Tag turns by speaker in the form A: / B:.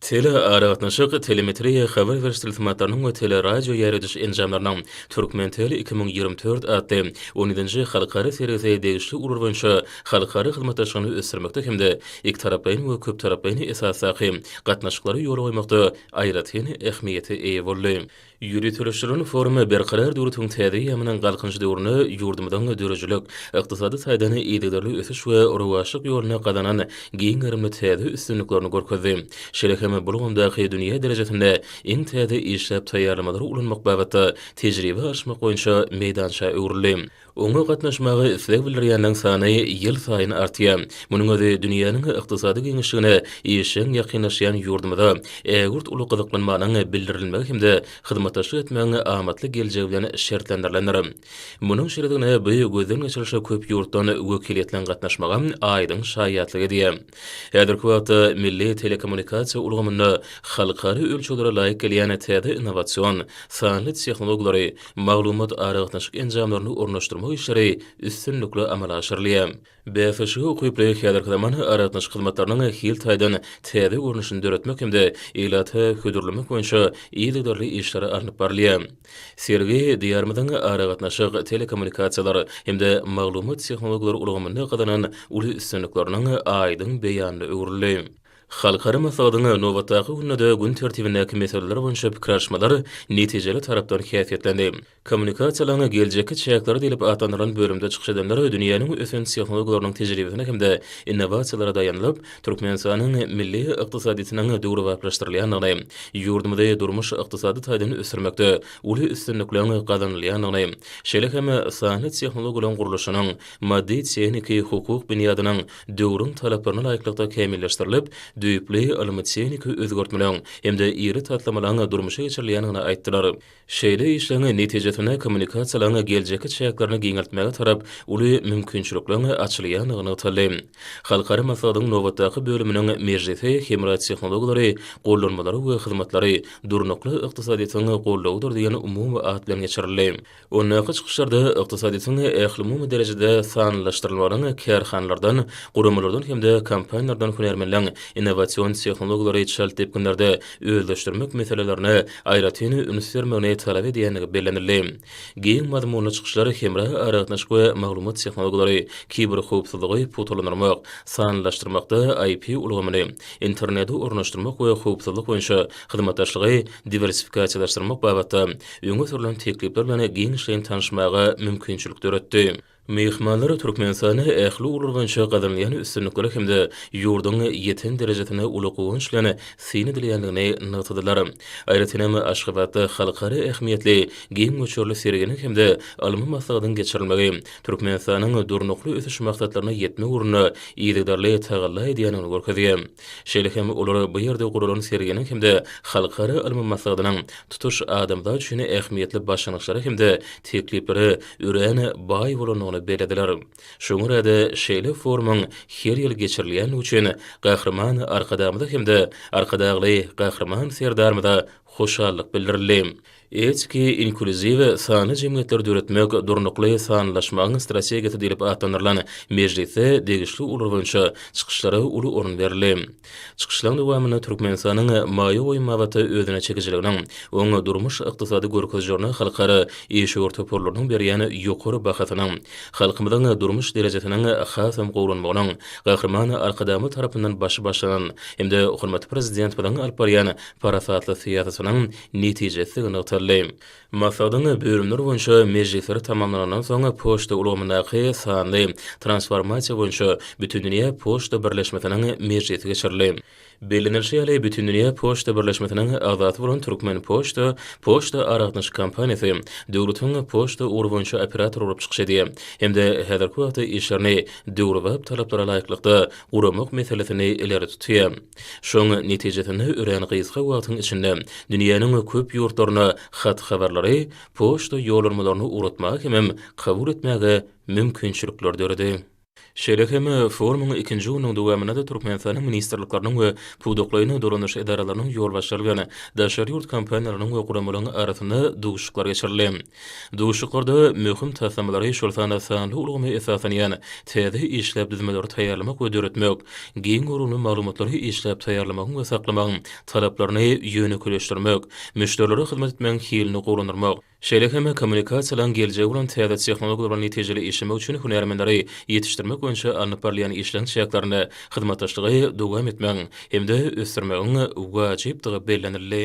A: Telearagatnaşyk, telemetriýa habar beriş tilsimatlarynyň we teleradio ýaýradyş enjamlarynyň Turkmentel 2024 atly on ýedinji halkara sergisi degişli ugurlar boýunça halkara hyzmatdaşlygyny ösdürmekde hem-de ikitaraplaýyn we köptaraplaýyn esasdaky gatnaşyklary ýola goýmakda aýratyn ähmiýete eýe boldy. Ýöriteleşdirilen forum Berkarar döwletiň täze eýýamynyň Galkynyş döwründe ýurdumyzyň döredijilik, ykdysady taýdan yzygiderli ösüş we rowaçlyk ýolunda gazanan giň gerimli täze üstünliklerini görkezdi. Şeýle hem bu ulgamdaky dünýä derejesinde iň täze işläp taýýarlamalary ulanmak babatda tejribe alyşmak boýunça meýdança öwrüldi. Oňa gatnaşmaga isleg bildirýänleriň sany ýylsaýyn artýar. Munuň özi dünýäniň ykdysady giňişligine işjeň ýakynlaşýan ýurdumyza ägirt uly gyzyklanmanyň bildirilmegi hem-de hyzmatdaşlyk etmegiň amatly geljegi bilen şertlendirilendir. Munuň şeýledigine bu gözden geçirilişe köp ýurtdan wekiliýetleriň gatnaşmagy aýdyň şaýatlyk edýär. Häzirki wagtda milli telekommunikasiýa ulgamynda halkara ölçeglere laýyk gelýän täze innowasion, sanly tehnologiýalary, maglumat-aragatnaşyk enjamlaryny ornaşdyrmak işleri üstünlikli amala aşyrylýar. Bäsleşige ukyply häzirki zaman aragatnaşyk hyzmatlarynyň hil taýdan täze görnüşini döretmek hem-de ilata hödürlemek boýunça yzygiderli işler alnyp barylýar. Sergi Diýarymyzyň aragatnaşyk, telekommunikasiýalar hem-de maglumat tehnologiýalary ulgamynda gazanan uly üstünlikleriniň aýdyň beýanyna öwrüldi. Halkara maslahatyň nobatdaky gününde-de gün tertibindäki meseleler boýunça pikir alyşmalar netijeli tarapdan häsiýetlendi. Kommunikasiýalaryň geljekki çäkleri diýlip atlandyrylan bölümde çykyş edenler dünýäniň ösen tehnologiýalarynyň tejribesine hem-de innowasiýalara daýanylyp, Türkmenistanyň milli ykdysadyýetiniň döwrebaplaşdyrylýandygyny, ýurdumyzy durmuş-ykdysady taýdan ösdürmekde uly üstünlikleriň gazanylýandygyny, şeýle hem sanly tehnologiýalaryň gurluşynyň, maddy-tehniki, hukuk binýadynyň döwrüň talaplaryna laýyklykda kämilleşdirilip, düýpli ylmy-tehniki özgertmeleriň hem-de iri taslamalaryň durmuşa geçirilýändigini aýtdylar. Şeýle işleň netijesinde kommunikasiýalaryň geljekki çäklerini giňeltmäge tarap uly mümkinçilikleriň açylýandygy nygtaldy. Halkara maslahatyň nobatdaky bölüminiň mejlisi hemra tehnologiýalary, gollanmalary we hyzmatlary durnukly ykdysadyýetiň goldawydyr diýen umumy at bilen geçirildi. Ondaky çykyşlarda ykdysadyýetiň ählumumy derejede sanlylaşdyrylmagynyň kärhanalardan, guramalardan hem-de kompaniýalardan hünärmenleň innowasion tehnologiýalary çalt depginlerde özleşdirmek meselelerine aýratyn üns bermegini talap edýändigi bellenildi. Giň mazmunly çykyşlar hemra aragatnaşyk we maglumat tehnologiýalary, kiberhowpsuzlygy pugtalandyrmak, sanlylaşdyrmakda IP ulgamyny, interneti ornaşdyrmak we howpsuzlyk boýunça hyzmatdaşlygy diwersifikasiýalaşdyrmak babatda öňe sürlen teklipler bilen giňişleýin tanyşmaga mümkinçilik döretdi. Myhmanlar Türkmenistanda ähli ugurlar boýunça gazanylýan üstünliklere hem-de ýurduň ýeten derejesine uly guwanç bilen syn edilýändigini nygtadylar. Aýratyn hem, Aşgabatda halkara ähmiýetli giň möçberli serginiň hem-de ylmy maslahatyň geçirilmegi Türkmenistanyň Durnukly ösüş maksatlaryna ýetmek ugrunda yzygiderli tagalla edýändigini görkezýär. Şeýle hem olar bu ýerde guralan serginiň hem-de halkara ylmy maslahatynyň tutuş adamzat üçin ähmiýetli başlangyçlara hem-de tekliplere örän baý bolandygyny bellediler. Şoňa görä-de, şeýle forumyň her ýyl geçirilýändigi üçin Gahryman Arkadagymyza hem-de Arkadagly Gahryman Serdarymyza hoşallyk bildirildi. Etiki, inklýuziw sanly jemgyýetleri döretmek durnukly sanlylaşmagyň strategiýasy diýlip atlandyrylan mejlisde degişli ugurlar boýunça çykyşlara uly orun berildi. Çykyşlaryň dowamynda Türkmenistanyň maýa goýum babatda özüne çekijiliginiň, oň durmuş-ykdysady görkezijilerine halkara işewür toparlarynyň berýän ýokary bahasynyň, halkymyzyň durmuş derejesiniň hasam gowulanmagynyň Gahryman Arkadagymyz tarapyndan başy başlanan hem-de hormatly Prezidentimiziň alyp barýan parasatly syýasatynyň netijesidigi nygtaldy. Maslahatyň bölümler boýunça mejlisleri tamamlanandan soň, poçta ulgamyndaky sanly transformasiýa boýunça Bütindünýä poçta birleşmesiniň mejlisi geçirildi. Bellenilişi ýaly, Bütindünýä poçta birleşmesiniň agzasy bolan Türkmenpoçta poçta aragatnaşyk kompaniýasy döwletiň poçta ugry boýunça operatory bolup çykyş edýär hem-de häzirki wagtda işlerini döwrebap talaplara laýyklykda guramak meselesini ileri tutýar. Şoň netijesinde örän gysga wagtyň içinde dünýäniň köp ýurtlaryna hat-habarlary, poçta ýollanmalaryny ugratmaga hemem kabul etmäge mümkinçilikler döredi. Şeýle hem forumyň ikinji gününiň dowamynda-da Türkmenistanyň ministrlikleriniň we pudaklaýyn dolandyryş edaralarynyň ýolbaşçylary bilen daşary ýurt kompaniýalarynyň we guramalaryň arasynda duşuşyklar geçirildi. Duşuşyklarda möhüm taslamalary, şol sanda sanly ulgama esaslanýan täze işläp düzmeleri taýýarlamak we döretmek, giň göwrümli maglumatlary işläp taýýarlamagyň we saklamagyň talaplaryny ýönekeýleşdirmek, müşderilere hyzmat etmegiň hilini gowulandyrmak, Şeýle hem kommunikasiýalaryň geljegi bolan täze tehnologiýalar bilen netijeli işlemek üçin hünärmenleri ýetişdirmek boýunça alnyp barylýan işleriň çäklerinde hyzmatdaşlygy dowam etmegiň hem-de ösdürmegiň wajypdygy bellenildi.